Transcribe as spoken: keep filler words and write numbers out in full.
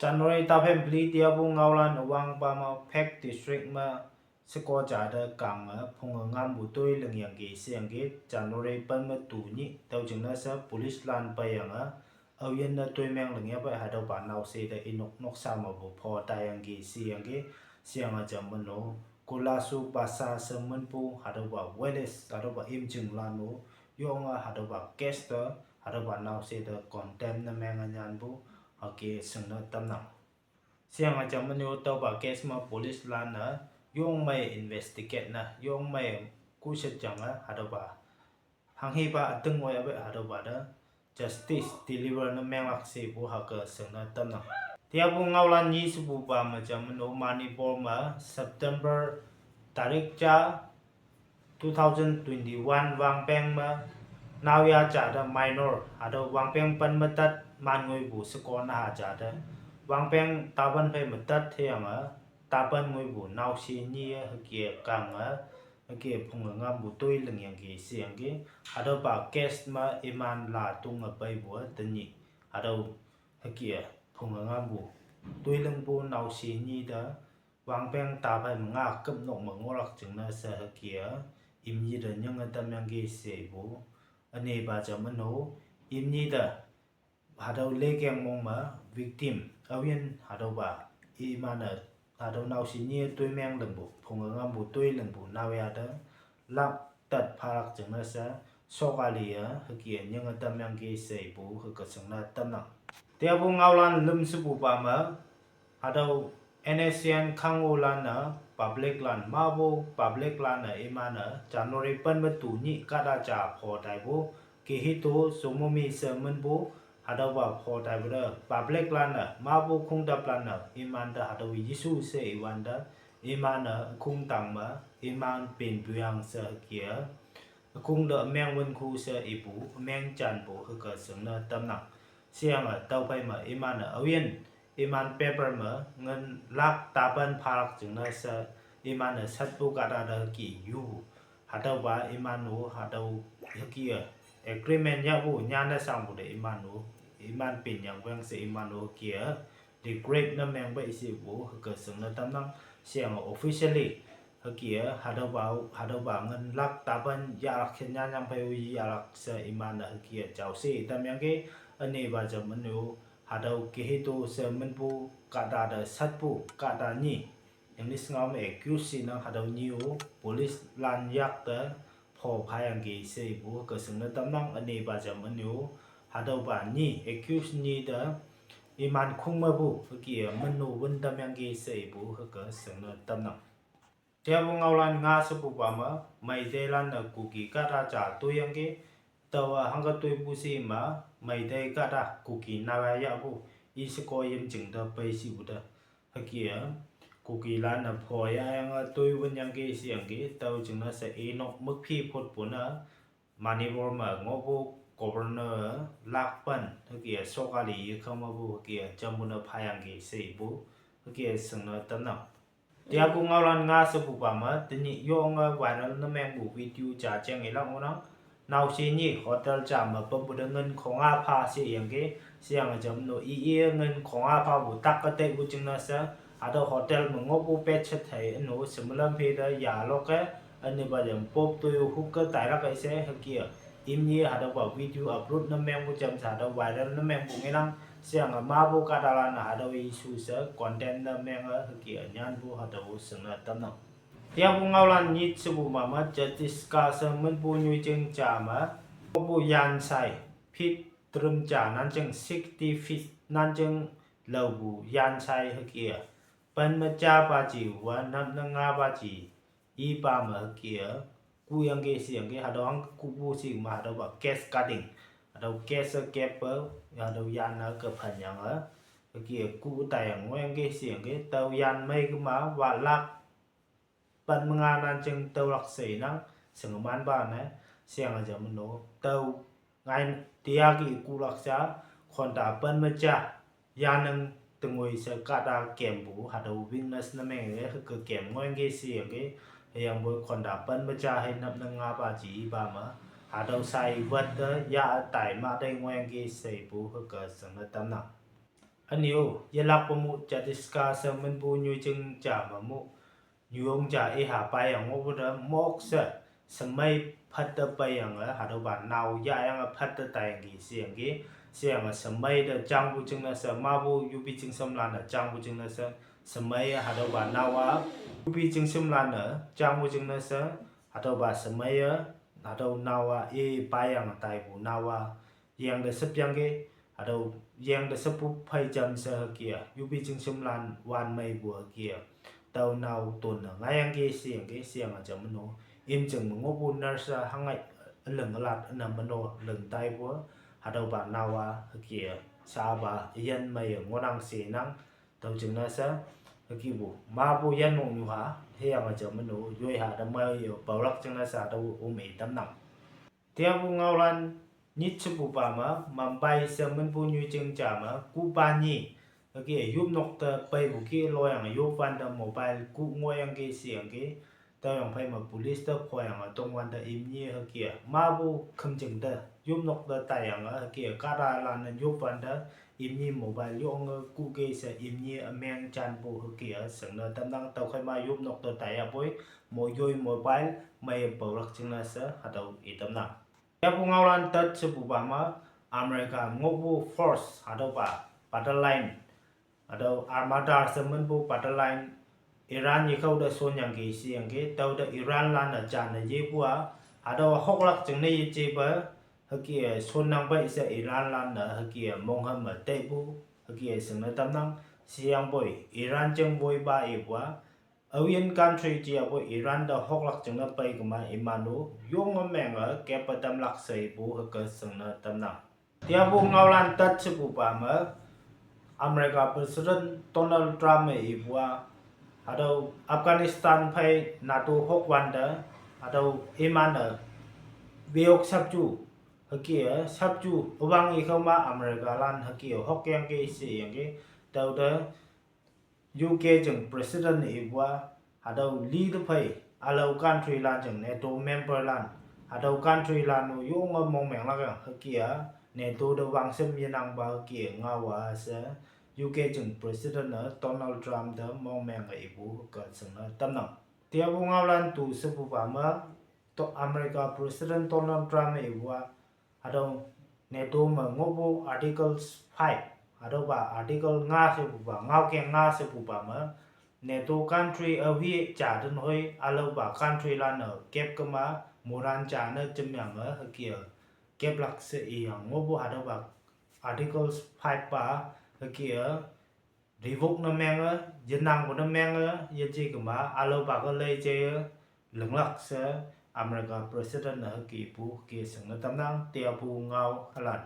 January taphei phli tiapu ngaolan üwangpa me Phek District me sheko ja te kang-e phunge ngampu toi lingyangki sheyangki January pen me tu nyih tüo jingne she police lan peiyange aoyinne toimeng lingyapei hatüopa naoshe te inok noksa mepu pho taiyangki sheyangki sheyange jam meno Kulasu Basa she minpu hatüopa village hatüopa imjing lan-o yonge hatüopa case te hatüopa naoshe te condemn ne menge nyanpu hüke shingne tamnang. Sheyange jam meno tüopa case me police lan-e yongmei investigate ne yongmei kushet jange hatüopa hanghepa üting oiyape hatüopa te justice deliver ne menglak shepu hüke shingne tamnang. Tiapu ngaolan nyi shepupa me jam meno Manipur me September tarik ja two thousand twenty-one wangpeng me naoya ja te minor hatüo wangpeng pen me tat man ngoipu sheko naha ja te wangpeng tapan phei me tat hüyange tapan ngoipu naoshe nyi-e hüke kang-e hüke phunge ngampu toi lingyangki sheyangki hatüopa case me iman la tunge peipu-e tenyih hatüo hüke phunge ngampu toi lingpu naoshe nyi te wangpeng taphei me nga kümnok me ngohlak jingne she hüke imnyi te nyinge tamyangki shepu ünepa jam meno imnyi te hatüo lekeng mong me victim aoyin hatüopa iman-e hatüo naoshe nyi-e toimeng lingpu phunge ngampu toi lingpu naoya te lak tat phalak jingne she sokali-e hüke nyinge tamyangki shepu hüke shingne tamnang. Tiapu ngaolan lüm shepupa me hatüo N S C N khangulan-e public lan mapu public lan-e iman-e January pen me tu nyih kahta ja pho taipu Kehito Somomi she minpu hatüopa pho taipu te public lan-e mapu khongtaplan-e iman te hatüo Jesu she iwante iman-e khongtang me iman pinpuyang she hüke ükong te ümeng wünkhu she ipu ümeng janpu hüke shingne tamnang. Sheyange tüophei me iman-e aoyin iman paper me ngin lak tapan phalak jingne she iman-e satpu kahta te hüke yupu hatüopa iman-o hatüo hüke agreement yahpu nyanne shangpu te iman-o iman pinyang weng she iman-o hüke regret ne mengpei shepu hüke shingne tamnang. Sheyange officially hüke hatüopa hatüopa ngin lak tapan yahlak she nyanyang phei-o yahlak she iman-e hüke jao she tamyangki ünepa jam meno hatüo Kehito she minpu kahta te satpu kahta nyi English ngao me accused she nang hatüo nyi-o police lan yak te pho phayangki she ipu hüke shingne tamnang. Ünepa jam meno hatüopa nyi accused nyi te iman khong mepu hüke meno wün tamyangki she ipu hüke shingne tamnang. Tiapu ngaolan nga shepupa me Meiteilan-e Kuki kahta ja toiyangki taowa hangke toipu she me Meitei kahta Kuki naoya yahpu i sheko yimjing te pei shipu te hüke Kukilan-e pho yahyange toi wünyangki sheyangki tüo jingne she inok mükphi photpu ne Manipur me ngohpu governor lakpan hüke sokali yekhang mepu hüke jampu ne phayangki she ipu hüke shingne tamnang. Tiapu ngaolan nga shepupa me tenyih yonge viral ne mengpu video ja jeng ilak ngohnang. Naoshe nyi hotel ja me pümpu te ngin khonga pha sheyangki sheyange jam no i-e ngin khonga phapu tak ke teipu jingne she hatüo hotel me ngohpu pet shet hei üno shemelam phe te yalok-e ünepa jam pop toi-o hüke tailak-e she hüke imnyi hatüopa video upload ne mengpu jam she hatüo viral ne mengpu ngenang. Sheyange mapu kahtalan-e hatüo issue she condemn ne menge hüke nyanpu hatüo shingne tamnang. Tiapu ngaolan nyit shepupa me Chhattisgarh she minpu nyoijing ja me ngohpu yanshai feet trüm ja nanjing sixty feet nanjing laopu yanshai hüke pen me ja paji wa nap ne nga paji ipa me hüke kuyangki sheyangki hatüo hangke kuhpu she me hatüopa case cutting hatüo case kep-e hatüo yan-e ke phanyange hüke kuh taiyang ngohyangki sheyangki tüo yan mei kema wa lak pen me nga nanjing tüolak she nang shingemanpa ne sheyange jam no tüo ngai tiyaki kuhlak sha khonta pen me ja yaneng tengoi she kahta kempu hatüo witness ne menge hüke kem ngohyangki sheyangki hüyangpoi khonta pen me ja hei nap ne nga paji ipa me hatüo shai wat te ya tai ma tei ngohyangki sheipu hüke shingne tamnang. Ünyu, yelakpe mu Chhattisgarh she minpu nyoijing ja me mu, nyuyong ja iha peiyang ngohpu te mok she, shemei phette peiyange, hatüopa nao yahyange phette taiyangki sheyangki, sheyange shemei te jangpu jingne she, mapu yupi jingshemlan-e jangpu jingne she, shemei hatüopa nao-a, yupi jingshemlan-e jangpu jingne she, hatüopa shemei-e, hatüo nao-a i peiyange taipu nao-a, yengte shepyangki, hatüo yengte sheppu phei jam she hüke-a, yupi jingshemlan wan meipu hüke-a, tao nao tonne ngaiyangki sheyangki, sheyange ja meno, imjing me ngohpu nurse-a hangai üling ülat üne meno ling taipu, hatüopa nao-a hüke-a, shapa üyin meiye ngohnang shenang, tüo jingne she, hükepu, mapu yinmoknyuha, hüyange ja meno, yoiha te meiye paolak jingne she hatüo ome tamnang. Teapu ngaolan nyit shepupa me, Mumbai she minpu nyoijing ja me, kuhpa nyi, hüke yopnok te peipu kih loyange yopwante mobile kuh ngohyangki sheyangki, tüoyang phei me police te phoyange tongwante imnyi hüke-a, mapu khümjing te, yopnok te taiyange hüke-a, kahtalan-e yopwante, imnyi mobile yonge kuhke she imnyi ümeng janpu hüke-a, shingne tamnang tüokhei ma yopnok te taiyapoi, mo yoi mobile, meiye paolak jingne she, hatüo i tamnang. Teapu ngaolan tet shepupa me, America ngohpu force, hatüopa, battalion, hatüo armada she minpu battalion, Iran yekhao te shonyangki sheyangki, tüote Iranlan-e jane yepu-a, hatüo hoklak jingne yejepe, hüke-a shonnang pei she Iranlan-e hüke-a mongham me teipu, hüke-a shingne tamnang, sheyangpoi, Iran jing woipa ipu-a, aoyin country jiyapoi Iran te hoklak jingne pei kema iman-o, yonge menge keppe tamlak she ipu hüke shingne tamnang. Teapu ngaolan tet shepupa me, America President Donald Trump-e ipu-a, hatüo Afghanistan phei NATO hokwante, hatüo iman-e, weok sapju, hüke-a sapju üwang ikhao ma Americalan hüke-a hokyangki sheyangki, tüote U K jing President ipu-a, hatüo li te phei, ülao countrylan jing NATO memberlan, hatüo countrylan-o yonge mongmenglak yang hüke-a, NATO te wangshem yenangpa hüke ngao-a she, U K jing President-e Donald Trump te mongmenge ipu hüke shingne tamnang. Teapu ngaolan tu shepupa me, to America President Donald Trump-e ipu-a, hatüo NATO me ngohpu Articles five, hatüopa Article nga shepupa, ngaokeng nga shepupa me, NATO country awi ja tenhoi ülaopa countrylan-e kep kema, moran ja ne jemyange hüke-a, keplak she iyang ngohpu hatüopa Articles five pa, hüke-a, revoke ne menge, yenangpu ne menge, yeje kema, ülaopa ke lei je, linglak she, America President-e hükepu hüke shingne tamnang, teapu ngao halan.